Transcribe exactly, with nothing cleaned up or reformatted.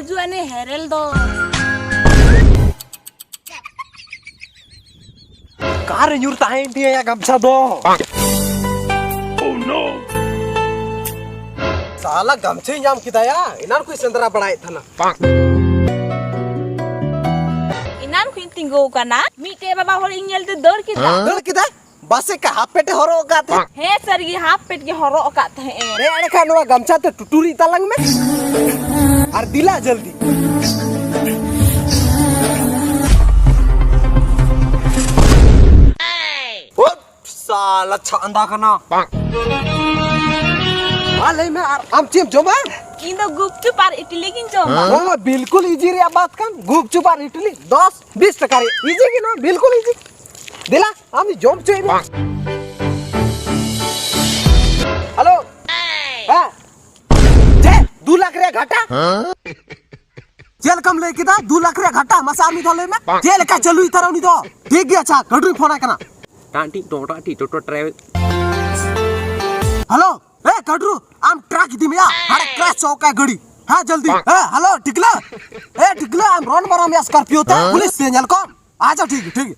ᱦᱤᱡᱩᱜ ᱟᱹᱱᱤᱡ ᱦᱮᱨᱮᱞ ᱫᱚ᱾ ᱚᱠᱟᱨᱮ ᱧᱩᱨ ᱛᱟᱦᱮᱸᱭᱮᱱ ᱛᱤᱧᱟ ᱭᱟ ᱜᱟᱢᱪᱷᱟ ᱫᱚ? ᱥᱟᱞᱟ ᱜᱟᱢᱪᱷᱟᱧ ᱧᱟᱢ ᱠᱮᱫᱟ ᱭᱟ, ᱮᱱᱟᱱ ᱠᱷᱚᱱ ᱥᱮᱸᱫᱽᱨᱟ ᱵᱟᱲᱟᱭᱮᱫ ᱛᱟᱦᱮᱱᱟ᱾ ᱮᱱᱟᱱ ᱠᱷᱚᱱ ᱛᱤᱸᱜᱩ ᱟᱠᱟᱱᱟ, ᱢᱤᱫᱴᱮᱡ ᱵᱟᱵᱟ ᱦᱚᱲ ᱤᱧ ᱧᱮᱞᱛᱮ ᱫᱟᱹᱲ ᱠᱮᱫᱟ᱾ ᱫᱟᱹᱲ ᱠᱮᱫᱟᱭ? ᱵᱟᱥᱮ ᱠᱟ ᱦᱟᱯ ᱯᱮᱱᱴ ᱮ ᱦᱚᱨᱚᱜ ᱟᱠᱟᱫ ᱛᱟᱦᱮᱸᱫ? ᱦᱮᱸ, ᱥᱟᱹᱨᱤᱜᱮ ᱦᱟᱯ ᱯᱮᱱᱴ ᱜᱮ ᱦᱚᱨᱚᱜ ᱟᱠᱟᱫ ᱛᱟᱦᱮᱸᱫ ᱮ᱾ ᱦᱮᱸ, ᱮᱸᱰᱮᱠᱷᱟᱱ ᱱᱚᱣᱟ ᱜᱟᱢᱪᱷᱟ ᱛᱮ ᱴᱩᱴᱩᱨᱤᱡ ᱛᱟᱞᱟᱝ ᱢᱮ ᱟᱨ ᱫᱮᱞᱟ ᱡᱚᱞᱫᱤ᱾ ᱩᱯ, ᱥᱟᱞᱟ ᱪᱷᱟᱸᱫᱟ ᱠᱟᱱᱟ᱾ ᱢᱟ ᱞᱟᱹᱭ ᱢᱮ, ᱟᱨ ᱟᱢ ᱪᱮᱫ ᱮᱢ ᱡᱚᱢᱟ? ᱤᱧ ᱫᱚ ᱜᱩᱯᱪᱩᱯ ᱟᱨ ᱤᱴᱞᱤ ᱜᱤᱧ ᱡᱚᱢᱟ᱾ ᱱᱚᱣᱟ ᱢᱟ ᱵᱤᱞᱠᱩᱞ ᱤᱡᱤ ᱨᱮᱭᱟᱜ ᱵᱟᱛ ᱠᱟᱱ, ᱜᱩᱯᱪᱩᱯ ᱟᱨ ᱤᱴᱞᱤ ᱫᱚᱥ ᱵᱤᱥ ᱴᱟᱠᱟ ᱨᱮ᱾ ᱤᱡᱤ ᱜᱮ ᱱᱚᱣᱟ, ᱵᱤᱞᱠᱩᱞ ᱤᱡᱤ᱾ ᱫᱮᱞᱟ, ᱟᱢ ᱡᱚᱢ ᱦᱚᱪᱚᱭ ᱢᱮ᱾ ᱦᱮᱞᱳ᱾ ᱦᱮᱸ᱾ ᱪᱮᱫ? ᱫᱩ ᱞᱟᱠᱷ ᱨᱮᱭᱟᱜ ᱜᱷᱟᱴᱟ? ᱪᱮᱫ ᱞᱮᱠᱟᱢ ᱞᱟᱹᱭ ᱠᱮᱫᱟ? ᱫᱩ ᱞᱟᱠᱷ ᱨᱮᱭᱟᱜ ᱜᱷᱟᱴᱟ? ᱢᱟᱥᱮ ᱟᱨ ᱢᱤᱫ ᱫᱷᱟᱣ ᱞᱟᱹᱭ ᱢᱮ᱾ ᱪᱮᱫ ᱞᱮᱠᱟ ᱪᱟᱹᱞᱩᱭ ᱛᱟᱨᱟ ᱩᱱᱤ ᱫᱚ? ᱴᱷᱤᱠ ᱜᱮᱭᱟ, ᱟᱪᱪᱷᱟ, ᱠᱟᱹᱴᱩᱧ ᱯᱷᱳᱱ ᱟᱭ ᱠᱟᱱᱟ᱾ ᱴᱟᱝ ᱴᱤᱝ ᱴᱚᱝ ᱴᱟᱝ ᱴᱤᱝ ᱴᱚᱝ ᱴᱚᱝ ᱴᱨᱟᱭ᱾ ᱦᱮᱞᱳ, ᱮ ᱠᱟᱹᱴᱨᱩ, ᱟᱢ ᱴᱨᱟᱠ ᱤᱫᱤ ᱢᱮᱭᱟ, ᱦᱟᱲᱮ ᱠᱨᱟᱥ ᱪᱚ ᱠᱟᱭ ᱜᱟᱹᱰᱤ᱾ ᱦᱮᱸ, ᱡᱚᱞᱫᱤ᱾ ᱦᱮᱸ, ᱦᱮᱞᱳ, ᱴᱤᱠᱞᱟᱹ᱾ ᱮ ᱴᱤᱠᱞᱟᱹ, ᱟᱢ ᱨᱚᱱ ᱢᱟᱨᱟᱢ ᱭᱟ ᱥᱠᱚᱨᱯᱤᱭᱳ ᱛᱮ, ᱯᱩᱞᱤᱥ ᱥᱮ ᱧᱮᱞ ᱠᱚᱢ᱾ ᱟᱪᱪᱷᱟ, ᱴᱷᱤᱠ ᱜᱮᱭᱟ, ᱴᱷᱤᱠ ᱜᱮᱭᱟ᱾